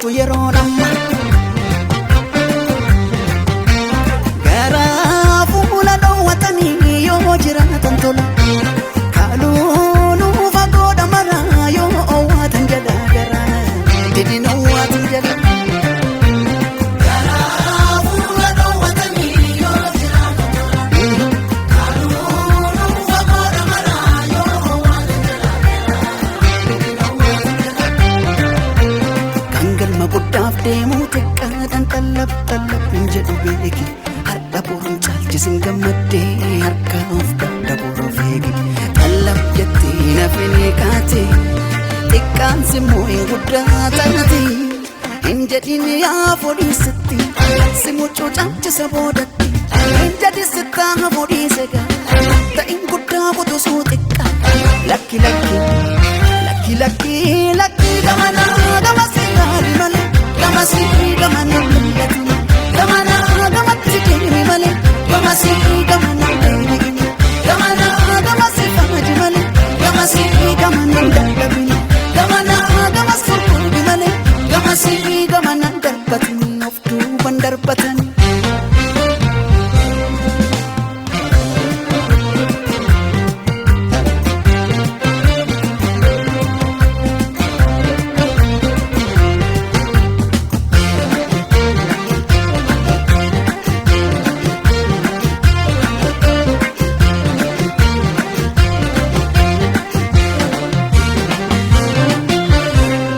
Jabaatu yeroo amma garaa fuula dhoowwatanii yoo jiraatan tola kaaluun fagoodha maraa yoo owwaatan jala garaa didin owwaatan jala. Garaa fuula dhoowwatanii yoo jiraatan tola kaaluun fagoodha maraa yoo owwaatan jala garaa didin owwaatan jala. Kan galma guddaaf deemu xiqqaadhaan xallab xallab hin jedhu beeki. Har'a boruun caalchisin gammaddee harka of qabda boruuf eegi. Xallab jettee nafini kaate xiqqaan simmoo hin guddaa taate. Hin jedhin yaa fodhiisitti si mucuu caalchisa boodatti. Hin jedhin sittaa fodhiise gaa ta'in guddaa kutusuu xiqqaa. Lakki lakki lakki lakki lakki gamanaa gama si ilaali malee gama si gamanaa mul'atu gamanaa gamatti deemi malee gama si gamanaa deebi'ini gamanaa gama si faaji malee gama si gamanaa dadhabini gamanaa gama surkuubi malee gama si gamanaa darbatini of duuban darbatani.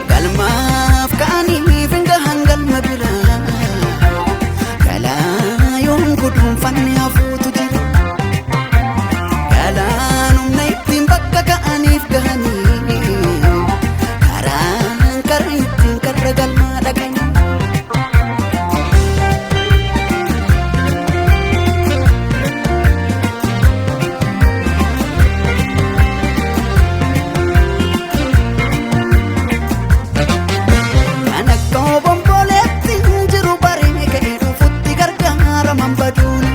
Galmaaf ka'anii fingahan galma biraa galaa yoon guduunfanne hafuutu jira galaan humna ittiin bakka ka'aniif gahanii karaan karra ittiin karra galmaa dhaqanii. Kan akka obomboleetti jiru baree ka'ee dhufutti gargaaraman baduun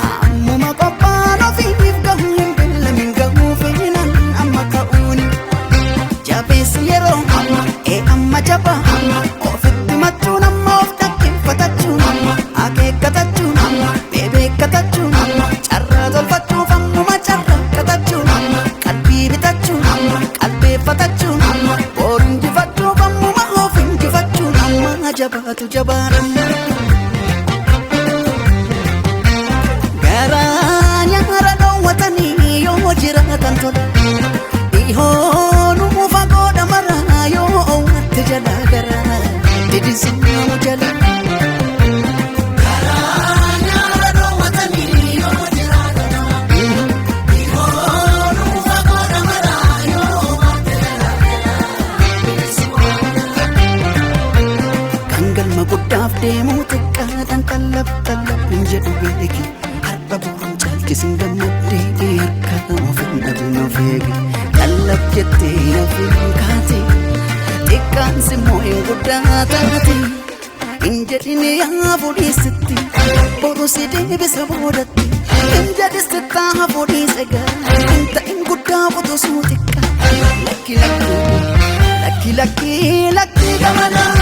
hammuma qophaan ofiif gahu hin beelamin gahuu feenan amma ka'uun jabeessi yeroo amma ee amma jaba amma ofitti machuun amma of dhaggeeffatachuun amma akeekkatachuun amma bebeekkatachuun amma carraa tolfachuuf ammuma carraa katachuun amma qalbii bitachuun amma qalbeeffatachuun amma bor injifachuuf ammuma of injifachuun amma jabaatu jabaan amma. Garaa nyaara dhoowwatanii yoo jiraatan tola dhihoon fagoodha maraa yoo owwatte jala garaa didinsinaamu jala. Garaa nyaara dhoowwatanii yoo jiraatan tola dhihoon fagoodha maraa yoo owwatte jala garaa didinsinaamu jala. Kan galma guddaaf deemu xiqqaadhaan xallab xallab hin jedhu beeki. Har'a boruun caalchisin gammaddee harka of hin dhabin of eegi. Xallab jettee nafin kaate xiqqaan simmoo hin guddaa taate. Hin jedhin yaa fudhiisitti boru si deebisa boodatti. Hin jedhin sittaa fudhiise gaa hin ta'in guddaa qutusuu xiqqaa. Lakki lakki lakki lakki lakki gamanaa